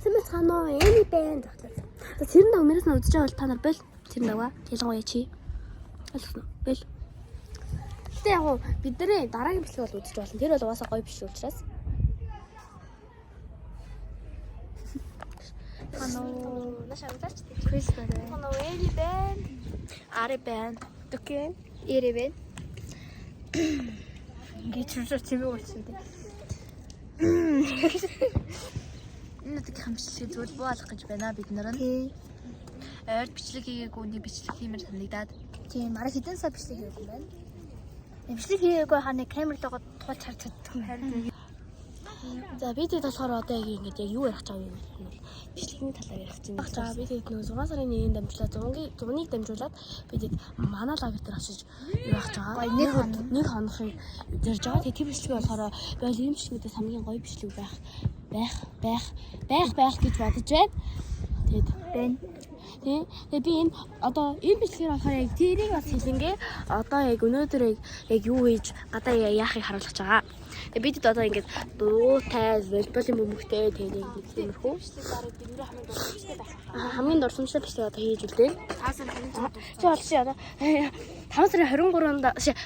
Сайн байцгаана уу? Эни бэн зогтлоо. За цэрэн даг мөрөөс нь үзэж байгаа бол та нар бол цэрэн дагва. Ялангуяа чи. Ойлгосноо. Бол. Гэтэ яг уу бид нарын дараагийн бичлэг бол үзэж болно. Тэр бол угаасаа гоё бичлэг учраас. Хано. Нааш амлаач. Крис байна. Хано Эни бэн. Ари байна. Дүкэн. Ири байна. Ингээд чүрчүр чимээ болсон тий. Энэ удаагийн хамчлалыг зүгээр буу алах гэж байна бид нар нь. Тий. Ойр бичлэг хийгээгүй нэг бичлэг хиймээр санагдаад. Тийм, арай хэдэн сар бичлэг хийгээгүй юм байна. Бичлэг хийгээгүй хаа нэг камер руугаа тулж харж чаддаг юм байна. За бид хэд болохоор одоо яг ингэж яг юу ярих гэж байгаа юм бэ? Бичлэгийн талаар ярих гэж байна. За бид хэд нөгөө 6 сарын 1-нд дамжуулаад 100-ыг дамжуулаад бид хэд манай лагер дээр очиж юу явах гэж байгаа. Гоё, нэг хоног. Нэг хонохыг зорж байгаа. Тэгээ тэр бичлэг болохоор би бол ийм бичлэгүүдээс хамгийн гоё бичлэг байх байх байх байх байх гэж бодож байна. Тэгээд Байна. тий. Тэгээ би энэ одоо энэ бичлэгээр болохоор яг тэрийг бас хэлэнгээ одоо яг өнөөдөр яг яг юу хийж гадаа яахыг харуулах гэж байгаа. Тэгээ бидэд одоо ингээд дуутай, волейболын бөмбөгтэй тэгээд яг нэг тиймэрхүү. Аа, хамгийн дурсамжтай бичлэг одоо хийж үлдээн. Чи бол чи одоо 5 сарын 23-нд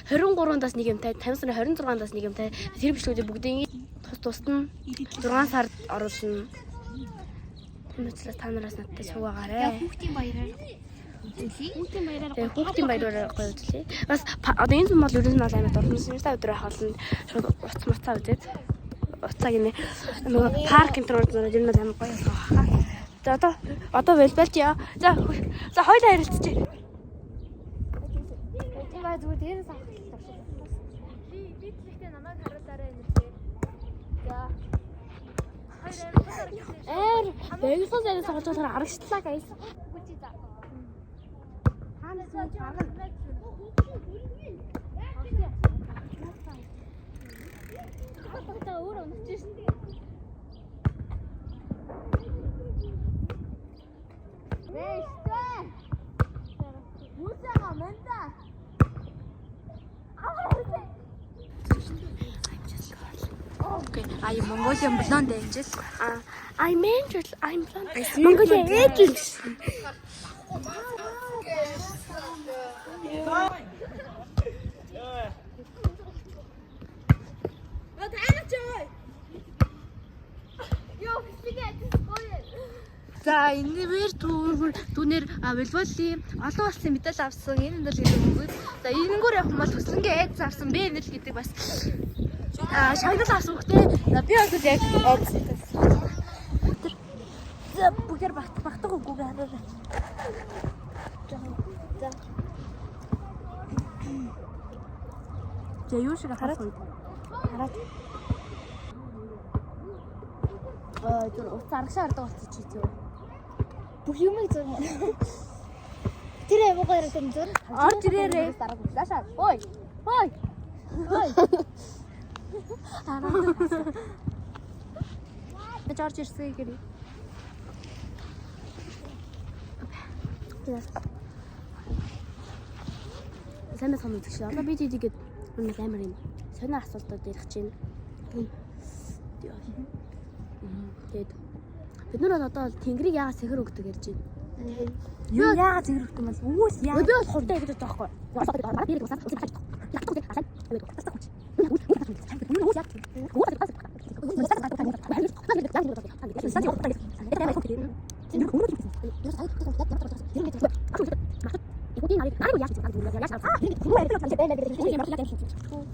23-ндаас нэг юмтай, 5 сарын 26-ндаас нэг юмтай тэр бичлэгүүдийг бүгдийг тус тусад нь 6 сард оруулна. Тийм учраас та нараас надтай суугаарай. Хүүхдийн баяраар үзүүлье. Хүүхдийн баяраар тэгээ хүүхдийн баяраар гоё үзлээ. Бас одоо энэ зам бол ер нь бол амар дурсамжтай өдөр байх болно. Шууд уц муцаа үзээд уцаа гинэ. Нөгөө парк энэ төр орж ер нь бол амар гоё болсон хаа. За одоо волейболч яа. За за хоёлаа ярилцчих. Тийм ба зүгээр дээрээс авах хэрэгтэй шиг. Би бичлэгтээ намайг харуулаарай нэртэй. За. Ээр бэгсэн зэрэг тоглож болохоор арагчлаа guys. Өөр өнөж шин. Okay. А юм Mongolian blonde angel. Ah, I'm angel. I'm blonde. Mongolian angel. За энэ вэр түүр түүнэр волейболын олон улсын медаль авсан энэ медаль гэдэг үгүүд. За энэнгүүр явах юм бол төслөнгийн айдас авсан Б медаль гэдэг бас шагнал авсан хөхтэй. За би бол яг айдас. Тэр за бүгдээр багт багтаг үгүйг хараарай. За. За юу шиг хараад хараад Аа, тэр уц арагшаа ардаг болсон чи зөө. Бүх юмыг зурна. Тэр аягүй гоё харагдсан зур. Орж ирээрээ. Лаашаа. Ой. Ой. Ой. Гэж орж ирсэн гэрээ. Сайн байцгаана уу үзэгч. Одоо би тийгээд өнөр амар юм. Сонио асуултууд ярих чинь. Тэгээд бид нар бол одоо бол тэнгэрийг яагаад сэхэр өгдөг ярьж байна. Юу яагаад зэрэг өгдөг юм бол үүс яа. Би бол хурдан явдаг байхгүй.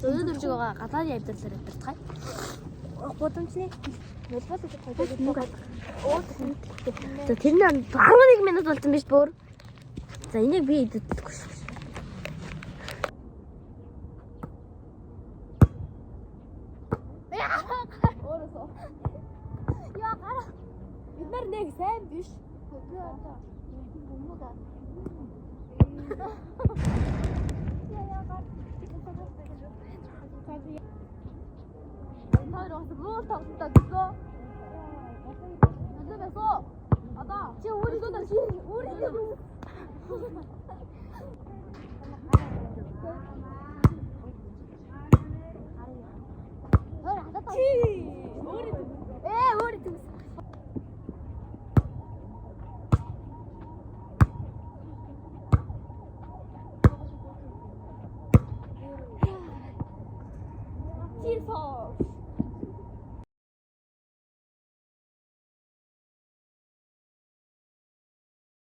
Өнөөдөр жиг байгаа гадаадын амьдралаар амьдарцгаая. Гудамжны волейбол гэж хоёул За тэр нь 11 минут болсон биш бүр. За энийг би идэдэггүй шүү. Яа гараа. Бид нар нэг сайн биш. Би одоо бөмбөг аа. Энэ хоёр бас муу тоглолтоо гэсэн. Нөлөө байсан. Одоо Чи өөрийгөө чи өөрийгөө Чи өөрийгөө. Ээ өөрийгөө. 24.